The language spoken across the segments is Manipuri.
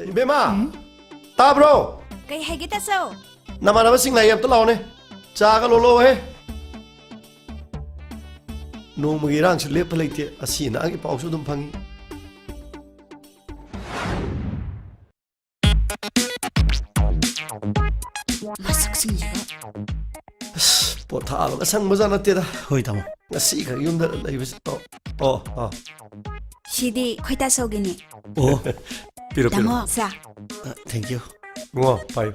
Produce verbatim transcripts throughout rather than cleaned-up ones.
ꯏꯕꯦꯝꯃ, ꯎꯝ? ꯇꯥꯕ꯭ꯔꯣ? ꯀꯩ ꯍꯥꯏꯒꯦ, ꯇꯥꯆꯧ? ꯅꯃꯥꯟꯅꯕꯁꯤꯡ ꯂꯥꯛꯏ, ꯑꯝꯇ ꯂꯥꯛꯑꯣꯅꯦ꯫ ꯆꯥꯒ ꯂꯣꯜꯂꯛꯑꯣꯍꯦ꯫ ꯅꯣꯡꯃꯒꯤ ꯏꯔꯥꯡꯁꯨ ꯂꯦꯞꯄ ꯂꯩꯇꯦ, ꯑꯁꯤ ꯑꯅꯥꯒꯤ ꯄꯥꯎꯁꯨ ꯑꯗꯨꯝ ꯐꯪꯉꯤ꯫ ꯃꯁꯛꯁꯤꯡꯁꯤꯒ꯫ ꯑꯁ, ꯄꯣꯊꯥꯕꯒ ꯁꯪꯕꯖꯥꯠ ꯅꯠꯇꯦꯗ꯫ ꯍꯣꯏ, ꯇꯥꯃꯣ꯫ ꯉꯁꯤꯈꯛ ꯌꯨꯝꯗ ꯂꯩꯕꯁꯤ꯫ ꯑꯣ, ꯑꯣ, ꯑꯣ꯫ ꯁꯤꯗꯤ ꯑꯩꯈꯣꯏ ꯇꯥꯆꯧꯒꯤꯅꯤ꯫ ꯑꯣ꯫ ꯄꯤꯔꯣ, ꯄꯤꯔꯣ꯫ ꯇꯥꯃꯣ, ꯆꯥ꯫ ꯑ, thank you꯫ ꯏꯕꯨꯡꯉꯣ, ꯄꯥꯏꯌꯨ꯫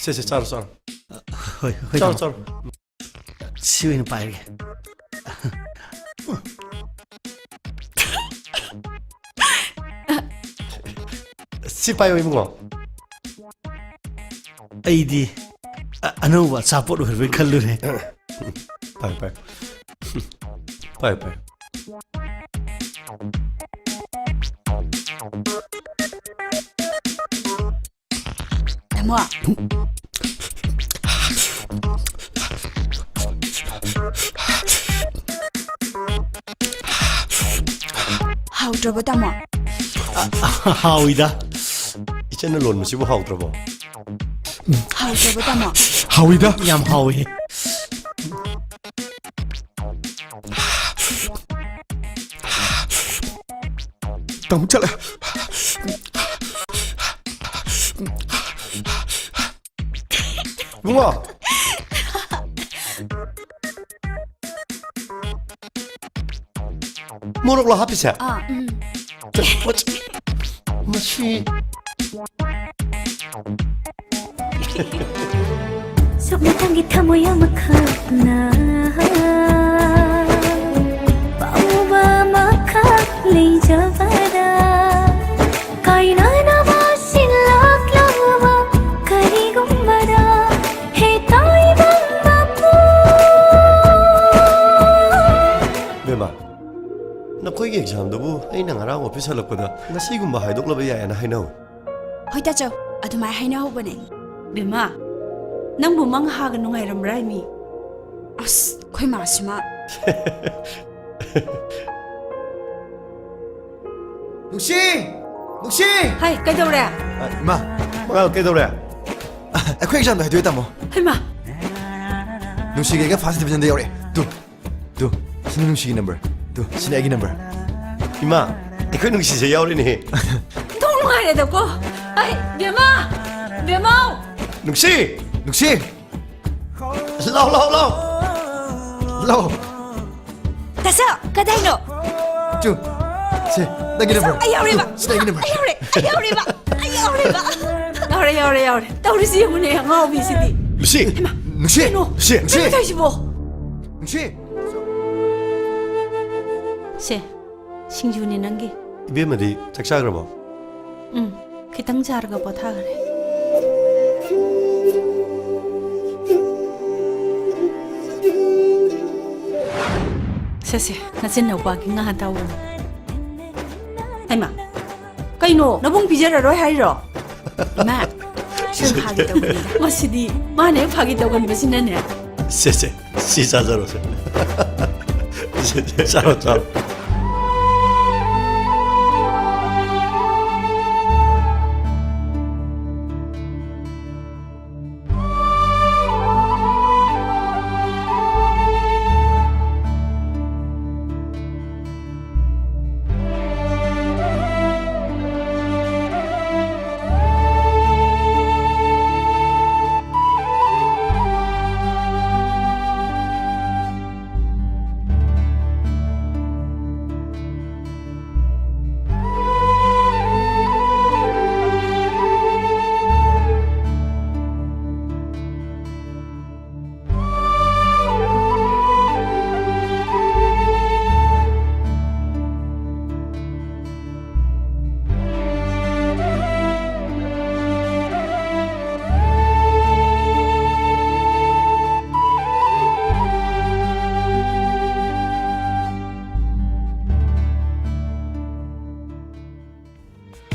ꯁꯦ, ꯁꯦ, ꯆꯥꯔꯣ, ꯆꯥꯔꯣ꯫ ꯑ, ꯍꯣꯏ, ꯍꯣꯏ, ꯆꯥꯔꯣ, ꯇꯥꯃꯣ꯫ ꯆꯥꯔꯣ꯫ ꯁꯤ ꯑꯣꯏꯅ ꯄꯥꯏꯔꯒꯦ꯫ ꯁꯤ ꯄꯥꯏꯌꯣ, ꯏꯕꯨꯡꯉꯣ꯫ ꯑꯩꯗꯤ ꯑ-, ꯑꯅꯧꯕ ꯑꯆꯥꯄꯣꯠ ꯑꯣꯏꯔꯕꯣꯏ ꯈꯜꯂꯨꯔꯦ꯫ ꯄꯥꯏ, ꯄꯥꯏ꯫ ꯄꯥꯏ, ꯄꯥꯏ꯫ ꯇꯥꯃꯣ꯫ ꯍꯥꯎꯇ꯭ꯔꯕꯣ, ꯇꯥꯃꯣ? ꯍꯥꯎꯏꯗ꯫ ꯏꯆꯟꯅ ꯂꯣꯟꯕꯁꯤꯕꯨ ꯍꯥꯎꯇ꯭ꯔꯕꯣ? ꯍꯥꯎꯇ꯭ꯔꯕꯣ, ꯇꯥꯃꯣ? ꯍꯥꯎꯏꯗ꯫ ꯌꯥꯝ ꯍꯥꯎꯏ꯫ ꯇꯥꯃꯣ ꯆꯠꯂꯦ꯫ ꯏꯕꯨꯡꯉꯣ꯫ ꯃꯣꯔꯣꯛꯂꯣ ꯍꯥꯞꯄꯤꯁꯦ? ꯑꯥ, ꯎꯝ꯫ ꯃꯁꯤ꯫ ꯁꯨꯞꯅꯇꯪꯒꯤ ꯊꯃꯣꯏ ꯑꯃꯈꯛꯅ ꯄꯥꯝꯕ ꯑꯃꯈꯛ ꯂꯩꯖꯕꯗ ꯀꯥꯏꯅꯅꯕ ꯁꯤꯜꯂꯛꯂꯕ ꯀꯔꯤꯒꯨꯝꯕꯗ ꯍꯦ ꯇꯥꯏꯕꯪ ꯃꯄꯨ꯫ ꯕꯦꯝꯃ, ꯅꯈꯣꯏꯒꯤ ꯑꯦꯛꯖꯥꯝꯗꯨꯕꯨ ꯑꯩꯅ ꯉꯔꯥꯡ ꯑꯣꯐꯤꯁ ꯍꯜꯂꯛꯄꯗ ꯉꯁꯤꯒꯨꯝꯕ ꯍꯥꯏꯗꯣꯛꯂꯕ ꯌꯥꯏꯌꯦꯅ ꯍꯥꯏꯅꯍꯧꯋꯤ꯫ ꯍꯣꯏ ꯇꯥꯆꯧ, ꯑꯗꯨꯃꯥꯏ ꯍꯥꯏꯅꯍꯧꯕꯅꯦ꯫ ꯕꯦꯝꯃ, ꯅꯪꯕꯨ ꯃꯪꯍꯥꯒ ꯅꯨꯡꯉꯥꯏꯔꯝꯕ꯭ꯔꯥ ꯃꯤ? ꯑꯁ, ꯑꯩꯈꯣꯏ ꯃꯥꯁꯤꯃ꯫ ꯅꯨꯡꯁꯤ! ꯅꯨꯡꯁꯤ! ꯍꯥꯏ, ꯀꯩꯗꯧꯔꯦ? ꯑ, ꯏꯃꯥ, ꯃꯉꯥꯜ, ꯀꯩꯗꯧꯔꯦ? ꯑ, ꯑꯩꯈꯣꯏ examꯗꯣ ꯍꯥꯏꯗꯣꯛꯑꯦ, ꯇꯥꯃꯣ꯫ ꯍꯩꯃꯥ! ꯅꯨꯡꯁꯤꯒꯤ ꯑꯩꯒ first divisionꯗ ꯌꯧꯔꯛꯑꯦ꯫ ꯇꯨ, ꯇꯨ, ꯁꯤꯅ ꯅꯨꯡꯁꯤꯒꯤ number꯫ ꯇꯨ, ꯁꯤꯅ ꯑꯩꯒꯤ number꯫ ꯏꯃꯥ, ꯑꯩꯈꯣꯏ ꯅꯨꯡꯁꯤꯁꯦ ꯌꯥꯎꯔꯤꯅꯦ꯫ ꯊꯣꯡ ꯅꯨꯡꯉꯥꯏꯔꯦꯗꯀꯣ꯫ ꯑꯩ, ꯕꯦꯝꯃ! ꯕꯦꯝꯃꯧ! ꯅꯨꯡꯁꯤ! ꯅꯨꯡꯁꯤ! ꯂꯥꯎ, ꯂꯥꯎ, ꯂꯥꯎ! ꯂꯥꯎ! ꯇꯥꯁꯣ, ꯀꯗꯥꯏꯅꯣ? ꯆꯨ, ꯁꯦ, ꯅꯪꯒꯤ number꯫ ꯑꯩ ꯌꯥꯎꯔꯦꯕ꯫ ꯆꯨ, ꯁꯤꯗ ꯑꯩꯒꯤ number꯫ ꯑꯩ ꯌꯥꯎꯔꯦ, ꯑꯩ ꯌꯥꯎꯔꯦꯕ, ꯑꯩ ꯌꯥꯎꯔꯦꯕ꯫ ꯌꯥꯎꯔꯦ, ꯌꯥꯎꯔꯦ, ꯌꯥꯎꯔꯦ꯫ ꯇꯧꯔꯤꯁꯤ ꯌꯦꯡꯉꯨꯅꯦ, ꯑꯉꯥꯎꯕꯤꯁꯤꯗꯤ꯫ ꯂꯨꯁꯤ! ꯍꯩꯃꯥ, ꯂꯨꯁꯤ! ꯀꯩꯅꯣ? ꯂꯨꯁꯤ! ꯂꯨꯁꯤ! ꯀꯩꯅꯣ ꯇꯧꯔꯤꯁꯤꯕꯣ? ꯂꯨꯁꯤ! ꯁꯦ, ꯁꯤꯡꯖꯨꯅꯦ ꯅꯪꯒꯤ꯫ ꯏꯕꯦꯝꯃꯗꯤ ꯆꯥꯛ ꯆꯥꯈ꯭ꯔꯕꯣ? ꯎꯝ, ꯈꯤꯇꯪ ꯆꯥꯔꯒ ꯄꯣꯊꯥꯈ꯭ꯔꯦ꯫ ꯁꯦ, ꯁꯦ, ꯅꯆꯤꯟ ꯅꯧꯄꯥꯒꯤ ꯉꯥ ꯑꯇꯥꯎꯕꯅꯤ꯫ ꯍꯩꯃꯥ, ꯀꯩꯅꯣ, ꯅꯕꯨꯡ ꯄꯤꯖꯔꯔꯣꯏ ꯍꯥꯏꯔꯣ? ꯏꯃꯥ, ꯁꯨꯝ ꯐꯥꯒꯤ ꯇꯧꯕꯅꯤꯗ꯫ ꯃꯁꯤꯗꯤ ꯃꯥꯅ ꯍꯦꯛ ꯐꯥꯒꯤ ꯇꯧꯒꯟꯕꯁꯤꯅꯅꯦ꯫ ꯁꯦ, ꯁꯦ, ꯁꯤ ꯆꯥꯖꯔꯣꯁꯦ꯫ ꯁꯦ, ꯁꯦ, ꯆꯥꯔꯣ, ꯆꯥꯔꯣ꯫